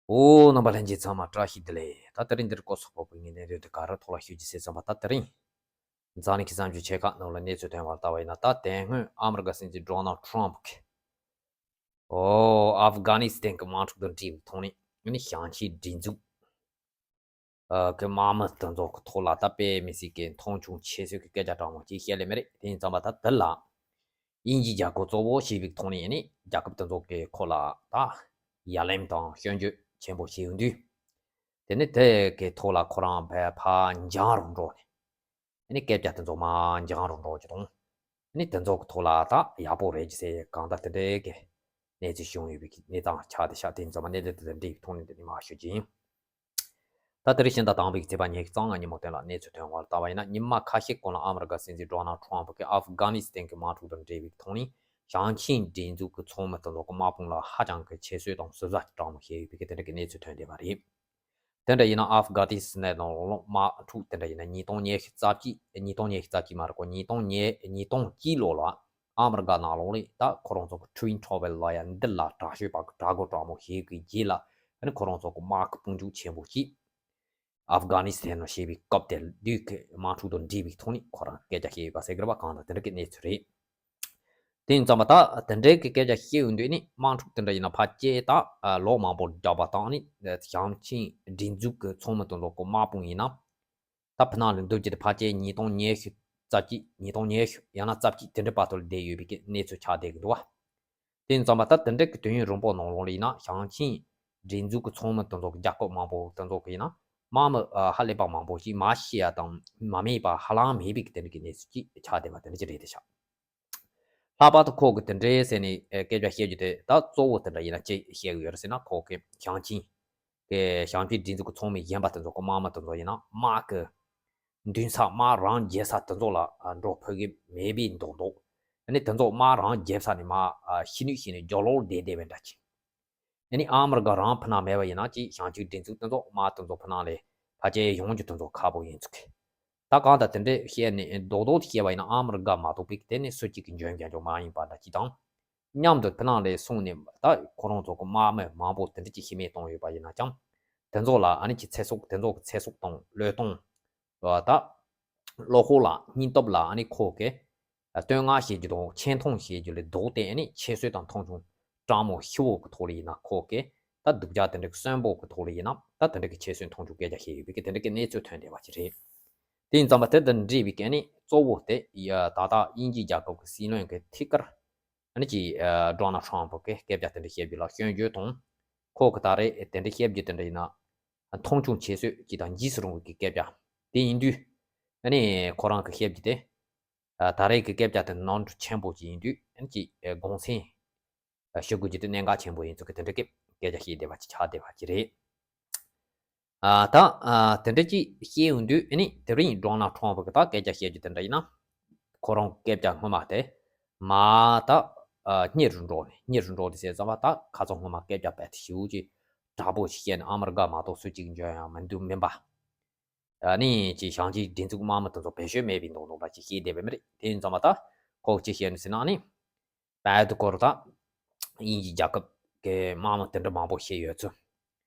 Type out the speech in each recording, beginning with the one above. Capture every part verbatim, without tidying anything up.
ཨོ། རྣམ་པ་ལྷན་རྒྱས་ཚང་མ་བཀྲ་ཤིས་བདེ་ལེགས། ད་དེ་རིང་འདིར་སྐོར་ཚོགས་པ་པོ་ངས་གནད་དོན་དེ་ག་རེ་ཐོག་ལ་ཤོད་ཀྱི་ཟེར་ཙམ་པ། ད་དེ་རིང་འཛམ་གླིང་གི་གསར་འགྱུར་ཆེ་ཁག་ནང་ལ་གནས་ཚུལ་ཐོན་བར་ལྟ་བ་ཡིན་ན། ད་དེ་སྔོན་ཨ་མི་རི་ཀ་སྲིད་འཛིན་ཌོ་ནལ་ཊམ་ཕི་གིས། ཨོ། ཨབ་གྷ་ནི་སི་ཐན་གྱི་དམག་འཁྲུག་དང་འབྲེལ་བའི་ཐོག་ནས་ཨ་ནི་ཞིང་ཆེན་སྒྲིག་འཛུགས་ཨ་གི་དམག་མི་དེ་ཚོ་གི་ཐོག་ལ་ད་དཔེ་མི་སྲིད་ཀྱི་མཐོང་ཆུང་ཆེ་ཤོས་ཀྱི་སྐད་ཆ་དྲང་མོ་ཅིག་བཤད་ལེ་མི་རེད། དེ་ཡིན་ཙམ་པ་ད་དེ་ལ་དབྱིན་ཇིའི་རྒྱལ་ཁབ་གཙོ་བོ་བྱས་པའི་ཐོག་ནས་ནི་རྒྱལ་ཁབ་དེ་ཚོ་གི་ཁོ་ལ་ད་ཡ་ལན་དང་སྐྱོན་བརྗོད་ཆེན་པོ་བྱས་ཡོང་དུས། དེ་ནི་དེ་གི་ཐོག་ལ་ཁོ་རང་ཕར་ཕར་འགྱངས་རུ་འགྲོ་ནས། ཨ་ནི་སྐད་ཆ་དེ་ཚོ་མར་འགྱངས་རུ་འགྲོ་རྒྱུ་དང་། ཨ་ནི་དེ་ཚོ་གི་ཐོག་ལ་ད་ཡག་པོ་རེད་ཅེས་ཟེར་གང་ལྟར་དེ་འདྲའི་གི་གནས་ཚུལ་བྱུང་ཡོད་པའི་གནས་སྟངས་ཆགས་བསྡད་ཤག་དེ་ཡིན་ཙང་མ་གནད་དོན་དེ་དང་འབྲེལ་བའི་ཐོག་ནས་འདི་ནས་མར་ཞུ་རྒྱུ་ཡིན། ད་དེ་རིང་ཕྱི་ཟླ་དང་པོའི་ཚེས་པ་ཉི་ཤུ་རྩ་ལྔ་ཉིན་མོ་སྟོན་ལ་གནས་ཚུལ་ཐོན་བར་ལྟ་བ་ཡིན་ན། ཉི་མ་ཁ་ཤས་གོང་ལ་ཨ་མི་རི་ཀ་སྲིད་འཛིན་ཌོ་ནལ་ཊམ་ཕི་གིས་ཨབ་གྷ་ནི་སི་ཐན་གྱི་དམག་འཁྲུག་དང་འབྲེལ་བའི་ཐོག་ནས་ཞིང་ཆེན་སྒྲིག་འཛུགས་ཀྱི་ཚོགས་མི་དེ་ཚོ་གི་དམག་དཔུང་ལ་ཧ་ཅང་གི་ཁྱད་གསོད་དང་ཟུར་ཟ་དྲག་མོ་བྱས་ཡོད་པའི་གི་དེ་འདྲ་གི་གནས་ཚུལ་ཐོན་བསྡད་པ་རེད། དེ་འདྲ་ཡིན་ན་ཨབ་གྷ་ནི་སི་ཐན་ནང་ལོགས་དམག་འཁྲུག་དེ་འདྲ་ཡིན་ན་ཉིས་སྟོང་ཉི་ཤུ་རྩ་གཅིག་ཉིས་སྟོང་ཉི་ཤུ་རྩ་གཅིག་མ་རེད་གོ་ཉིས་སྟོང་ཉི་ཉིས་སྟོང་གཅིག་ལོ་ལ་ཨ་མི་རི་ཀ་ནང་ལོགས་ལ་ད་ཁོ་རང་ཚོ་གི་ཊུ་ཝིན་ཊ་ཝར་ལབ་ཡ་འདི་ལ་དྲག་ཤོས་པ་གི་དྲག་རྒོལ་དྲག་མོ་བྱེད་གི་རྗེས་ལ། ཨ་ནི་ཁོ་རང་ཚོ་གི་དམག་གི་དཔུང་འཇུག་ཆེན་པོ་ཞིག་ཨབ་གྷ་ནི་སི་ཐན་ནང་བྱས་པའི་སྐབས་དེ་དུས་ཀྱི་དམག་འཁྲུག་དང་འབྲེལ་བའི་ཐོག་ནས་ཁོ་རང་སྐད་ཆ་བཤད་ཡོད་པ་ཟེར་གི་རེད་པ། གང་ལྟར་དེ་འདྲ་གི་གནས་ཚུལ་རེད། དེ་ཡིན་ཙང་མ་ད་དེ་འདྲའི་གི་སྐད་ཆ་བཤད་ཡོང་དུས་ནི་དམག་འཁྲུག་དེ་འདྲ་ཡིན་ན་ཕལ་ཆེར་ད་ལོ་མང་པོ་བསྒྲགས་པ་དང་ནི་ཞིང་ཆེན་སྒྲིག་འཛུགས་ཀྱི་ཚོགས་མི་དེ་ཚོ་གི་དམག་དཔུང་ཡིན་ན། ད་ཕུ་ནང་ལ་འདུག་རྒྱུ་དེ་ཕལ་ཆེར་ཉིས་སྟོང་ཉི་ཤུ་རྩ་གཅིག་ཉིས་སྟོང་ཉི་ཤུ་ཡང་ན་རྩ་གཅིག་དེ་འདྲའི་བར་དུ་ལ་བསྡད་ཡོད་པའི་གི་གནས་ཚུལ་ཆགས་བསྡད་ཀྱི་འདུག་བ། དེ་ཡིན་ཙང་མ་ད་དེ་འདྲའི་གི་དུས་ཡུན་རིང་པོ་ནང་ལོགས་ལ་ཡིན་ན་ཞིང་ཆེན་སྒྲིག་འཛུགས་ཀྱི་ཚོགས་མི་དེ་ཚོ་གི་རྒྱལ་ཁབ་མང་པོ་དེ་ཚོ་གི་ཡིན་ན་དམག་མི་ཧ་ལས་པ་མང་པོ་ཞིག་མར་ཤི་ཡ་དང་མ་རྨས་པ་ཧ་ལམ་མེད་པའི་གི་དེ་འདྲའི་གི་གནས་ཚུལ་ཅིག་ཆགས་བསྡད་པ་དེ་འདྲ་ཅིག་རེད་དེ་ཤག་ལྷག་པར་དུ་ཁོ་གི་དེ་འདྲའི་ཟེར་ནས་ཨེ་སྐད་ཆ་བཤད་རྒྱུ་དེ་ད་གཙོ་བོ་དེ་འདྲ་ཡིན་ན་ཅི་བཤད་གི་ཡོད་རེད་ཟེར་ན། ཁོ་གི་ཞིང་ཆེན་གི་ཞིང་ཆེན་སྒྲིག་འཛུགས་ཀྱི་ཚོགས་མི་གཞན་པ་དེ་ཚོ་གི་དམག་མི་དེ་ཚོ་ཡིན་ན་དམག་གི་མདུན་ས་དམག་རང་རྒྱབ་ས་དེ་ཚོ་ལ་ཨ་འགྲོ་ཕོད་གི་མེད་པའི་མདོག་མདོག་ཨ་ནི་དེ་ཚོ་དམག་རང་རྒྱབ་ས་ནས་མར་ཨ་ཤི་ནུས་ཤི་ནས་རྒྱབ་ལོགས་བསྡད་བསྡད་པའི་འདྲ་ཅིག་ཨ་ནི་ཨ་མི་རི་ཀ་རང་ཕུ་ནང་མེད་པ་ཡིན་ན་ཅིག་ཞིང་ཆེན་སྒྲིག་འཛུགས་དེ་ཚོ་དམག་དེ་ཚོ་ཕུ་ནང་ལ་ཕལ་ཆེར་ཡོང་རྒྱུ་དེ་ཚོ་ཁག་པོ་ཡིན་ཚུལ་གི། ད་གང་ལྟར་དེ་འདྲའི་བཤད་ནས་རྡོག་རྡོག་བཤད་པ་ཡིན་ན་ཨ་མི་རི་ཀ་མ་གཏོགས་པའི་དེ་ནས་སུ་གཅིག་གིས་འཇོན་རྒྱུ་འཇོན་མ་ཡིན་པ་འདྲ་ཅིག་དང་། མཉམ་དུ་ཕུ་ནང་ལ་སོང་ནས་ད་ཁོ་རང་ཚོ་གི་དམག་མི་མང་པོ་དེ་འདྲ་ཅིག་ཤི་རྨས་བཏང་ཡོད་པ་ཡིན་ན་ཀྱང་། དེ་ཚོ་ལ་ཨ་ནི་ཀྱི་ཚེ་སྲོག་དེ་ཚོ་གི་ཚེ་སྲོག་དང་བློས་གཏོང་། ད་བློ་ཁོག་ལ་སྙིང་སྟོབས་ལ་ཨ་ནི་ཁོ་གི་བསྟོད་བསྔགས་བྱེད་རྒྱུ་དང་ཆེ་མཐོང་བྱེད་རྒྱུ་ལས་ལྡོག་སྟེ་ཨ་ནི་ཁྱད་གསོད་དང་མཐོང་ཆུང་དྲང་མོ་ཞི་བོ་གི་ཐོག་ལ་ཡིན་ན་ཁོ་གི་ད་སྡུག་ཅག་དེ་འདྲ་གི་གསོན་པོ་གི་ཐོག་ལ་ཡིན་ན་ད་དེ་འདྲ་གི་ཁྱད་གསོད་མཐོང་ཆུང་སྐད་ཆ་བཤད་ཡོད་པའི་གི་དེ་འདྲ་གི་གནས་ཚུལ་ཐོན་བསྡད་པ་ཅིག་རེད། དེ་ཡིན་ཙང་མ་དེ་དང་འབྲེལ་བའི་གི་ཨ་ནི་གཙོ་བོ་དེ་ཡ་ད་ལྟ་དབྱིན་ཇིའི་རྒྱལ་ཁབ་ཀྱི་སྲིད་བློན་གྱི་ཐད་ཀར་ཨ་ནི་ཀྱི་ཨ་ཌོ་ནལ་ཊམ་ཕི་གི་སྐད་ཆ་དེ་འདྲ་བཤད་རྒྱུ་ལ་སྐྱོན་བརྗོད་དང་། ཁོ་གི་ད་རེས་དེ་འདྲ་བཤད་རྒྱུ་དེ་འདྲ་ཡིན་ན་མཐོང་ཆུང་བྱེད་སྲོལ་ཅིག་དང་འཇིགས་སུ་རུང་བའི་གི་སྐད་ཆ་དེ་ཡིན་དུས། ཨ་ནི་ཁོ་རང་གི་བཤད་རྒྱུ་དེ་ཨ་ད་རེས་ཀྱི་སྐད་ཆ་དེ་ནོར་འཁྲུལ་ཆེན་པོ་ཅིག་ཡིན་དུས་ཨ་ནི་ཀྱི་ཨ་དགོངས་སེལ་ཞུ་དགོས་རྒྱུ་དེ་གནད་འགག་ཆེན་པོ་ཡིན་ཚུལ་གྱི་དེ་འདྲ་གི་སྐད་ཆ་བཤད་བསྡད་པ་ཅིག་ཆགས་བསྡད་པ་ཅིག་རེད། ཨ་ད་ཨ་དེ་འདྲ་ཅིག་བཤད་ཡོང་དུས་ཨ་ནི་དེ་རིང་ཌོ་ནལ་ཊམ་ཕི་གི་ད་སྐད་ཆ་བཤད་རྒྱུ་དེ་འདྲ་ཡིན་ན། ཁོ་རང་སྐད་ཆ་སྔོན་མ་དེ་མ་ད་ཨ་སྙན་རུ་འགྲོ་ནས་སྙན་རུ་འགྲོ་དེ་ཟེར་ཙམ་པ་ད་ཁ་སང་སྔོན་མ་སྐད་ཆ་རྦད་དེ་ཞེ་པོ་ཅིག་དྲག་པོ་ཞིག་བཤད་ནས་ཨ་མི་རི་ཀ་མ་གཏོགས་སུ་གཅིག་འཇོན་ཡང་མི་འདུག་མིན་པ། ཨ་ནི་ཅིག་ཞིང་ཆེན་སྒྲིག་འཛུགས་དམག་མི་དེ་ཚོ་བེད་སྤྱོད་མེད་པའི་མདོག་མདོག་འདྲ་ཅིག་བཤད་བསྡད་པ་མ་རེད། དེ་ཡིན་ཙང་མ་ད་ཁོ་ཅི་བཤད་ནས་ཟེར་ན་ཨ་ནི། བལ་དུ་སྐོར་ད་དབྱིན་ཇིའི་རྒྱལ་ཁབ་ཀྱི་དམག་མི་དེ་འདྲ་མང་པོ་བཤད་ཡོད་ཚུལ།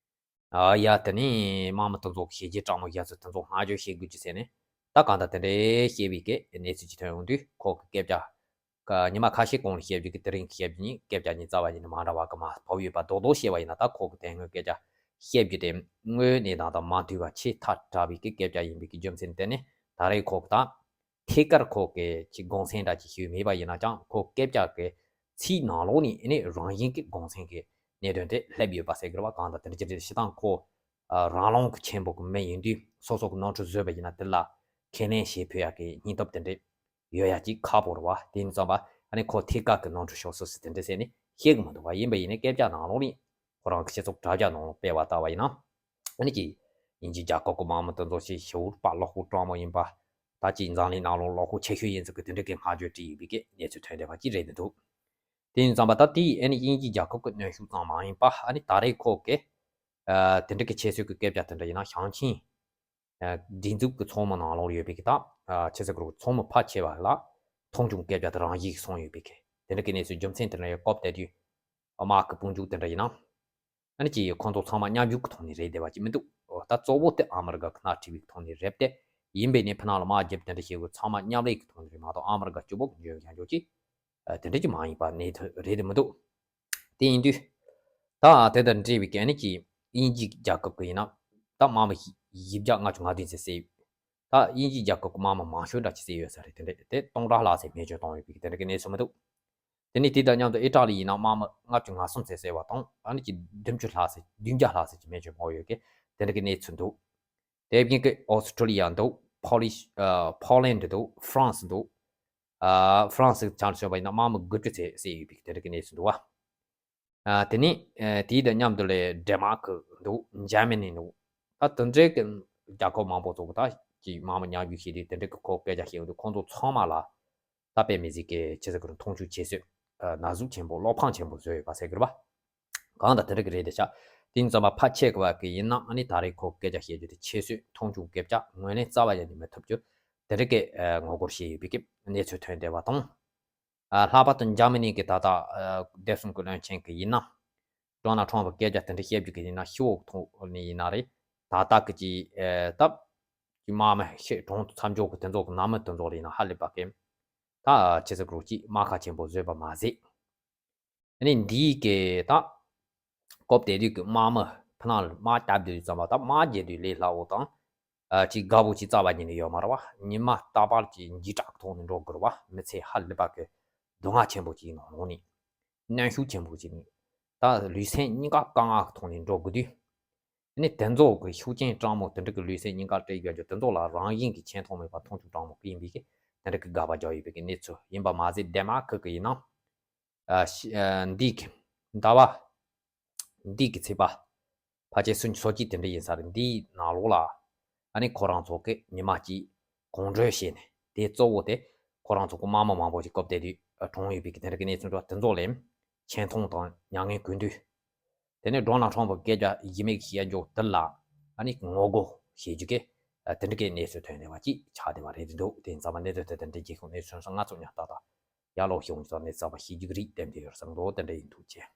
ཨ་ཡ་དེ་ནས་དམག་མི་དེ་ཚོ་བྱས་རྗེས་དྲང་མོ་བཞག་ཚུལ་དེ་ཚོ་བསྔགས་བརྗོད་བྱེད་དགོས་ཀྱི་ཟེར་ནས་ད་གང་ལྟར་དེ་འདྲའི་བཤད་པའི་སྐད་གནས་ཚུལ་ཅིག་ཐོན་ཡོང་དུས་ཁོ་གི་སྐད་ཆ། ཉི་མ་ཁ་ཤས་གོང་ལ་བཤད་རྒྱུ་གི་དེ་རིང་གི་བཤད་རྒྱུ་ནི་སྐད་ཆ་གཉིས་རྩ་བ་ཉིད་ནས་མ་འདྲ་བ་གི་མ་བབས་ཡོད་པ་རྡོག་རྡོག་བཤད་པ་ཡིན་ན་ད་ཁོ་གི་དེ་སྔོན་སྐད་ཆ་བཤད་རྒྱུ་དེ་དངོས་གནས་དང་དང་མ་མཐུན་པ་ཆེས་ཐལ་དྲགས་པའི་གི་སྐད་ཆ་ཡིན་པའི་གི་རྒྱུ་མཚན་དེ་ནི་ད་རེས་ཁོ་གི་ད་ཐད་ཀར་ཁོ་གི་ཅིག་དགོངས་སེལ་འདྲ་ཅིག་ཞུས་མེད་པ་ཡིན་ན་ཀྱང་ཁོ་སྐད་ཆ་གི་ཚིག་ནང་ལོགས་ནས་ཨ་ནི་རང་བཞིན་གི་དགོངས་སེལ་གི་གནད་དོན་དེ་སླེབས་ཡོད་པ་ཟེར་གི་རེད་བ། གང་ལྟར་དེ་འདྲ་ཅིག་རེད། སྤྱིར་བཏང་ཁོ་རང་རློམ་གི་ཆེན་པོ་གི་མི་ཡིན་དུས་སོ་སོ་གི་ནོར་འཁྲུལ་བཟོས་པ་ཡིན་ན་དེ་ལ་ཁས་ལེན་བྱེད་ཕོད་ཡག་གི་སྙིང་སྟོབས་དེ་འདྲ་ཡོད་ཡག་ཅིག་ཁག་པོ་རེད་བ། དེ་ཡིན་ཙང་བ་ཨ་ནི་ཁོ་ཐད་ཀར་གི་ནོར་འཁྲུལ་ཤོར་སོང་ཟེར་དེ་འདྲ་ཟེར་ནས་བཤད་གི་མི་འདུག་བ། ཡིན་པ་ཡིན་ནའི་སྐད་ཆ་ནང་ལོགས་ནས་ཁོ་རང་གི་སྤྱི་ཚོགས་དྲ་རྒྱ་ནང་ལོགས་སྤེལ་བ་ལྟ་བ་ཡིན་ན། ཨ་ནི་ཅིག་དབྱིན་ཇིའི་རྒྱལ་ཁབ་ཀྱི་དམག་མི་དེ་ཚོ་ཞིག་ཞེ་པོ་བློ་ཁོག་དྲང་མོ་ཡིན་པ། ད་ཅིག་འཛམ་གླིང་ནང་ལོགས་བློ་ཁོག་ཆེ་ཤོས་ཡིན་ཚུལ་གི་དེ་འདྲ་གི་བསྔགས་བརྗོད་བྲིས་ཡོད་པའི་གི་གནས་ཚུལ་ཐོན་བསྡད་པ་ཅིག་རེད་འདུག་དེ་ཡིན་ཙང་བ་ད་དེ་ཨ་ནི་དབྱིན་ཇིའི་རྒྱལ་ཁབ་ཀྱི་གནོན་ཤུགས་ཙམ་མ་ཡིན་པ་ཨ་ནི་ད་རེས་ཁོ་གི་ཨ་དེ་འདྲ་གི་ཁྱད་གསོད་ཀྱི་སྐད་ཆ་དེ་འདྲ་ཡིན་ན་ཞིང་ཆེན་ཨ་སྒྲིག་འཛུགས་ཀྱི་ཚོགས་མི་ནང་ལོགས་ཡོད་པའི་གི་ད་ཨ་ཆེ་ས་གི་ཚོགས་མི་ཕལ་ཆེ་བ་ལ་མཐོང་ཆུང་སྐད་ཆ་དེ་རང་བཞིན་གྱིས་སོང་ཡོད་པའི་གི་དེ་འདྲ་གི་གནས་ཚུལ་རྒྱུ་མཚན་དེ་འདྲ་ཡོད་སྐབས་དེ་དུས་དམག་གི་དཔུང་འཇུག་དེ་འདྲ་ཡིན་ན་ ཨ་ནི་ཅིག་ཁོང་ཚོ་ཚང་མ་མཉམ་ཞུགས་ཀྱི་ཐོག་ནས་རེད་བསྡད་པ་ཅིག་མི་འདུག་ད་གཙོ་བོ་དེ་ཨ་མི་རི་ཀ་གི་ནག་ཁྲིད་པའི་ཐོག་ནས་རེད་དེ། ཡིན་པས་ནས་ཕི་ནང་ལ་དམག་རྒྱབ་དེ་འདྲ་བྱེད་དགོས། ཚང་མ་མཉམ་ལས་ཀྱི་ཐོག་ནས་རེད་མ་གཏོགས་ཨ་མི་རི་ཀ་སྐྱོ་པོ་གི་འཇོན་ཡང་འཇོག་ཅིག་དེ་འདྲ་ཅིག་མ་ཡིན་པ་ནས་རེད་དེ་མི་འདུག་དེ་ཡིན་དུས། ད་དེ་དང་འབྲེལ་བའི་གལ་ནི་ཅིག་དབྱིན་ཇི་རྒྱལ་ཁབ་ཀྱི་ཡིན་ན། ད་དམག་མི་བཞི་བརྒྱ་ལྔ་བཅུ་ང་བདུན་ཙམ་བསད་ཡོད། ད་དབྱིན་ཇི་རྒྱལ་ཁབ་ཀྱི་དམག་མི་མང་ཤོས་འདྲ་ཅིག་བསད་ཡོད་ས་རེད། དེ་འདྲ་དེ་སྟོང་ཕྲག་ལྷག་ཙམ་རྨས་སྐྱོན་བཏང་ཡོད་པའི་དེ་འདྲ་གི་གནས་ཚུལ་མི་འདུག་དེ་ནས་དེ་དང་མཉམ་དུ་ཨི་ཊ་ལི་ཡིན་ན་དམག་མི་ལྔ་བཅུ་ང་གསུམ་ཙམ་བསད་པ་དང་ཨ་ནི་ཅིག་བདུན་ཅུ་ལྷག་ཙམ་བདུན་བརྒྱ་ལྷག་ཙམ་གྱི་རྨས་སྐྱོན་ཕོག་ཡོད་ཀི་དེ་འདྲ་གི་གནས་ཚུལ་འདུག་དེ་བཞིན་གི་ཨོ་སི་ཁྲུ་ལི་ཡ་འདུག་ཕོ་ལི་ཤི་ཨ་ཕོ་ལན་འདུག་ཧྥ་རན་སི་འདུག་ཨ་ཧྥ་རན་སི་ཆ་མཚོན་པ་ཡིན་ན་དམག་མི་དགུ་བཅུ་ཙམ་བསད་ཡོད་པའི་དེ་འདྲ་གི་གནས་ཚུལ་འདུག་བ། ཨ་དེ་ནས་ཨ་དེའི་དང་མཉམ་དུ་ལས་ཌེན་མཱར་ཀི་འདུག་འཇར་མ་ནི་འདུག་ད་དེ་འདྲའི་གི་རྒྱལ་ཁབ་མང་པོ་ཚོ་གི་ད་ཀྱི་དམག་མི་མཉམ་ཞུགས་བྱས་ཏེ་དེ་འདྲའི་གི་ཁོ་སྐད་ཆ་བཤད་ཡོང་དུས་ཁོང་ཚོ་ཚང་མ་ལ་ད་དཔེ་མི་སྲིད་ཀྱི་ཆེ་ས་གི་རུ་མཐོང་ཆུང་བྱེད་སྲོལ་ན་ཟུག་ཆེན་པོ་བློ་ཕམ་ཆེན་པོ་བཟོས་ཡོད་པ་ཟེར་གི་རེད་བ། གང་ལྟར་དེ་འདྲ་གི་རེད་དེ་ཤག་དེ་ཙམ་པ་ཕལ་ཆེར་གི་བ་གི་ཡིན་ན་ཨ་ནི་ད་རེས་ཁོ་སྐད་ཆ་བཤད་རྒྱུ་དེ་ཆེ་སྲོལ་མཐོང་ཆུང་སྐད་ཆ་ངོས་ལེན་རྩ་བ་ཡང་ནས་མི་ཐུབ་རྒྱུ་དེ་འདྲ་གི་ངོ་རྒོལ་བྱས་ཡོད་པའི་གི་གནས་ཚུལ་ཐོན་བསྡད་པ་དང་། ཨ་ལྷག་པར་དུ་འཇར་མ་ནི་གི་ད་ལྟ་ཨ་བདེ་སྲུང་གི་བློན་ཆེན་གི་ཡིན་ན། ཌོ་ནལ་ཁྲོམ་པ་སྐད་ཆ་དེ་འདྲ་བཤད་རྒྱུ་གི་ཡིན་ན་ཤི་འོག་ཐོག་ནས་ཡིན་ན་རེད། ད་ལྟ་གི་ཅི་ཨ་སྟབས་ཀྱི་དམག་མི་ཤི་གྲོངས་མཚམས་འཇོག་གི་དེ་ཚོ་གི་ནང་མི་དེ་ཚོ་ལ་ཡིན་ན་ཧ་ལས་པ་གི་ད་ཆེ་ས་གི་རུ་ཅིག་དམག་ཁ་ཆེན་པོ་བཟོས་པ་མ་ཟད། ཨ་ནི་འདིའི་གི་ད་སྐབས་དེ་དུས་ཀྱི་དམག་མི་ཕི་ནང་ལ་དམག་རྒྱབ་དུས་ཙམ་པ་ད་དམག་རྒྱབ་དུས་ལས་སླ་བོ་དང་། ཨ་ཅིག་དགའ་བོ་ཅིག་རྩ་བ་ཉིད་ནས་ཡོད་མ་རེད་བ། ཉི་མ་རྟག་པར་གྱི་འཇིགས་སྐྲག་ཐོག་ནས་འགྲོ་དགོས་རེད་བ། མི་ཚེ་ཧ་ལས་པ་གི་སྡུག་བསྔལ་ཆེན་པོ་ཅིག་ནང་ལོགས་ནས། གནོན་ཤུགས་ཆེན་པོ་ཅིག་ནས། ད་ལུས་སེམས་གཉིས་ཀ་དཀའ་ངལ་གི་ཐོག་ནས་འགྲོ་དགོས་དུས། ཨ་ནི་དེ་ཚོ་གི་ཤུགས་རྐྱེན་སྤྲང་མོ་དེ་འདྲ་གི་ལུས་སེམས་གཉིས་ཀ་སྤྲད་ཡོད་རྒྱུ་དེ་ཚོ་ལ་རང་བཞིན་གྱི་ཆེ་མཐོང་མེད་པ་མཐོང་ཆུང་སྤྲང་མོ་གི་ཡིན་པའི་གི་དེ་འདྲ་གི་དགག་པ་རྒྱག་ཡོད་པའི་གི་གནས་ཚུལ་ཡིན་པ་མ་ཟད་ཌེན་མཱར་ཁི་གི་ཡིན་ན། ཨ་ཤི་ཨ་འདི་གི་ཟླ་བ་འདི་གི་ཚེས་པ་ཕལ་ཆེར་སུམ་ཅུ་སོ་གཅིག་དེ་འདྲ་ཡིན་ས་རེད། འདིའི་ནང་ལོགས་ལ་ཨ་ནི་ཁོ་རང་ཚོ་གི་ཉི་མ་གཅིག་གོམ་བགྲོད་བྱས་ནས་དེ་གཙོ་བོ་དེ་ཁོ་རང་ཚོ་གི་དམག་མི་མང་པོ་ཞིག་སྐབས་དེ་དུས་གྲོངས་ཡོད་པའི་གི་དེ་འདྲ་གི་གནས་ཚུལ་འདྲ་དེ་ཚོ་ལས་ཆེ་མཐོང་དང་མྱ་ངན་གུས་འདུད། དེ་ནས་ཌོ་ནལ་ཁྲོམ་པ་སྐད་ཆ་ཡིད་མེད་བཤད་རྒྱུ་དེ་ལ་ཨ་ནི་ངོ་རྒོལ་བྱེད་རྒྱུ་གི་དེ་འདྲ་གི་གནས་ཚུལ་ཐོན་བསྡད་པ་ཅིག་ཆགས་བསྡད་པ་རེད་འདུག་དེ་ཡིན་ཙང་མ་གནས་ཚུལ་དེ་དེ་འདྲ་རྒྱལ་ཁབ་གནས་ཚུལ་སོང་ང་ཚོ་ཉག་ཏག་ཏག་ཡར་ལོག་ཤོང་ཙང་གནས་ཚུལ་པ་ཤེས་རྒྱུ་གི་རིགས་བསྟན་བསྡད་ཡོད་བསམ་འདུག་དེ་འདྲ་ཡིན་འདུག་ཅེས།